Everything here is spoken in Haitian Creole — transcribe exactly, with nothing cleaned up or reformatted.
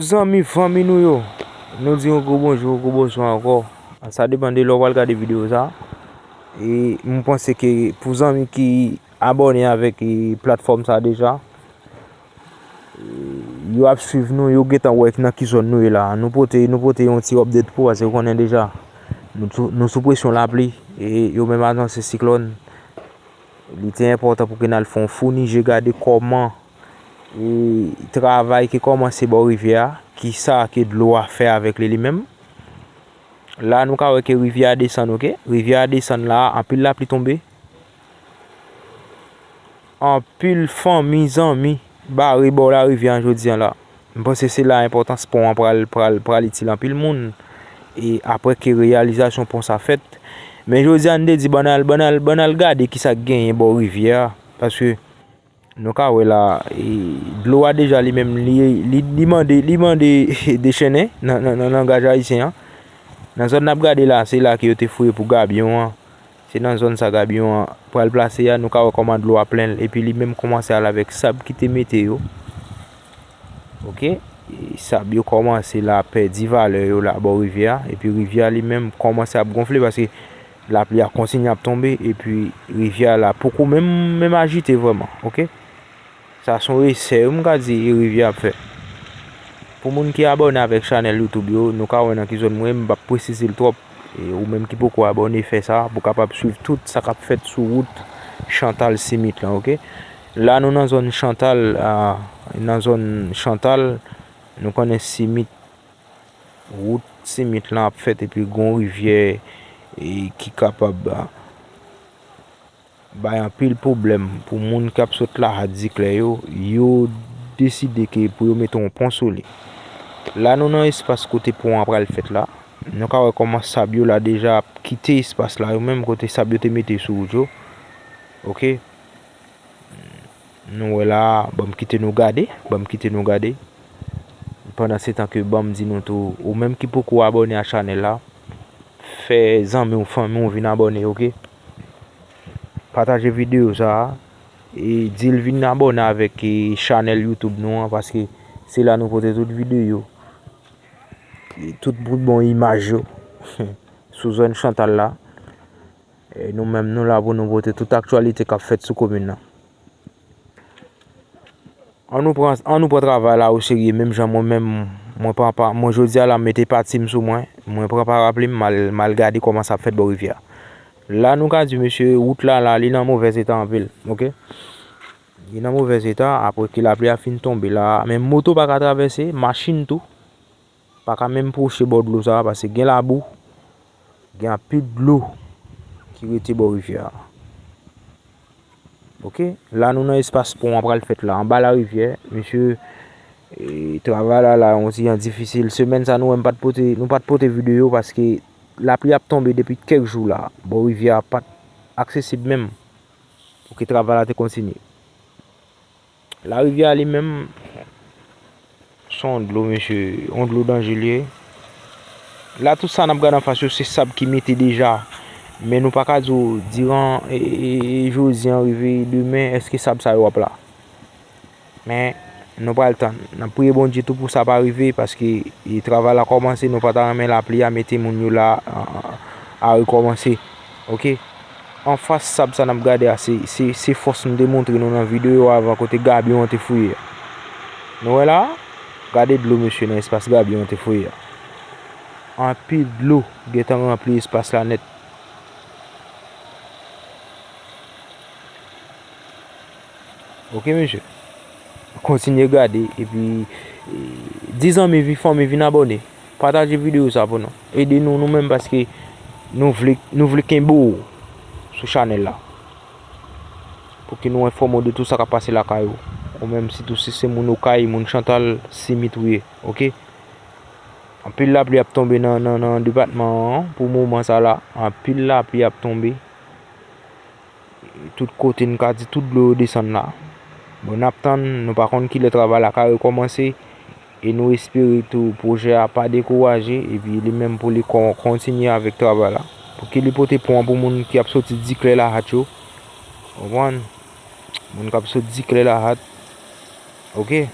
Zanmi, fanmi nou yo, nou di yon gwo bonjou, yon gwo bonswa ankò. Sa depann de lè w pral gade videyo sa. E m panse ke pou zanmi ki abòne avèk, e, platfòm sa deja, e, yo ap swiv nou, yo gentan wè nan ki zòn nou ye la. Nou pote, nou pote yon ti update pou, paske yo konnen deja nou sou, nou sou presyon lapli, e yo menm anonse siklòn. Li te enpòtan pou ke n al fè yon founi je gade kòman, e, travay ki kòmanse bò rivyè a, ki sa ke dlo a fè avèk li, li menm. La, nou ka wè ke rivyè a desann, oke? Rivyè a desann la, anpil lapli tonbe. Anpil fanmi, zanmi, bare bò larivyè an jodi an la. M panse se la enpòtans pon an pral, pral, pral itil anpil moun. E apre ke reyalizasyon pon sa fèt. Men jodi an, n te di, bann al, bann al, bann al gade kisa k genyen bò rivyè a. Paske nou ka wè la, e, dlo a deja li menm, li, li, li mande, li mande dechennen nan, nan, nan langaj ayisyen an. Nan zòn n ap gade la, se la ke yo te fouye pou gabyon an. Se nan zòn sa gabyon an pral plase a, nou ka wè kòman dlo a plen l, epi li menm kòmanse al avèk sab ki te mete yo. Oke? E sab yo kòmanse la pèdi valè yo la bò rivyè a, epi rivyè a li menm kòmanse ap gonfle paske lapli a kontinye ap tonbe, epi rivyè a la poko menm, menm ajite vrèman, oke? Sa se yon esè, wi, m ka di, rivyè ap fè. Pou moun ki abòne avèk chanèl YouTube yo, nou ka wè nan ki zòn mwen, m p ap presize l twòp. E ou menm ki poko abòne, fè sa pou w kapab swiv tout sa k ap fèt sou wout Chantal Simit lan, oke? La, nou nan zòn Chantal, a, nan zòn Chantal, nou konnen Simit, wout Simit lan ap fèt epi gon rivyè, e, ki kapab, a, bay anpil pwoblèm pou moun k ap sot Lahat Diklè yo, yo deside ke pou yo mete yon pon sou li. La, nou nan espas kote pon an pral fèt la. Nou ka wè kòman sab yo la deja ap kite espas la, yo menm kote sab yo te mete sou wout yo. Oke. Nou wè la, ban m kite nou gade, ban m kite nou gade. Pandan se tan ke ban m di nou tou, ou menm ki poko abòne a chanèl la, fè zanmi w, fanmi w vin abòne, oke? Pataje videyo sa a, e di l vin abòne avèk, e, chanèl YouTube nou an, paske se la nou pote tout videyo, e tout bout bon imaj yo sou zòn Chantal la. E nou menm, nou la pou nou pote tout aktyalite k ap fèt sou komin nan. An nou pran, an nou pran travay la oserye, menm jan mwen menm, mwen pran pa, mwen jodi a la, m mete pati m sou mwen, mwen pran parapli m, m al, m al gade kòman sa ap fèt bò rivyè a. La, nou ka di, mesye, wout la, la, li nan movèz eta anpil, oke? Li nan movèz eta, apre ke lapli a fin tonbe la, men moto pa ka travèse, machin tou pa ka menm pwoche bò dlo sa a, paske gen labou, gen anpil dlo ki rete bò rivyè a. Oke, la nou nan espas pon an pral fèt la, anba larivyè, mesye, e, travay la, la, yon ti jan difisil. Semèn sa nou wè m pa t pote, nou pa t pote videyo paske lapli ap tonbe depi kèk jou la. Bò rivyè a pa t aksesib menm pou ke travay la te kontinye. Larivyè a li menm, se yon dlo, mesye, yon dlo danje li ye. La, tout sa n ap gade anfas yo, se sab ki mete deja. Men nou pa ka di w, diran, e, e, e, jodi an rive demen, èske sab sa yo ap la? Men, nou pral tann. N ap priye Bondye tou pou sa pa rive, paske, e, travay la kòmanse, nou pa ta renmen lapli a mete moun yo la, a, a, a rekòmanse. Oke? Anfas sab sa n ap gade a, se, se, se fòs m te montre nou nan videyo avan kote gabyon an te fouye a. Nou wè la? Gade dlo, mesye, nan espas gabyon an te fouye a. Anpil dlo gentan ranpli espas la nèt. Oke, mesye. Kontinye gade, epi, e, di zanmi, vi-, fanmi, vin abòne. Pataje videyo sa pou nou. Ede nou, nou menm, paske nou vle, nou vle kenbe w sou chanèl la. Pou ke nou enfòme w de tout sa k ap pase lakay ou. Ou menm, sitou si se moun Okay, moun Chantal, Simit ou ye, oke? Anpil lapli ap tonbe nan, nan, nan depatman an, pou moman sa la. Anpil lapli ap tonbe. Tout kote, n ka di tout dlo yo desann la. Bon, n ap tann, nou pa konn kilè travay la ka rekòmanse. E nou espere tou pwojè a pa dekouraje, epi li menm pou li kon-, kontinye avèk travay la. Pou ke li pote pon an pou moun ki ap soti Diklè Lahat yo. Konprann? Moun k ap soti Diklè Lahat. Oke?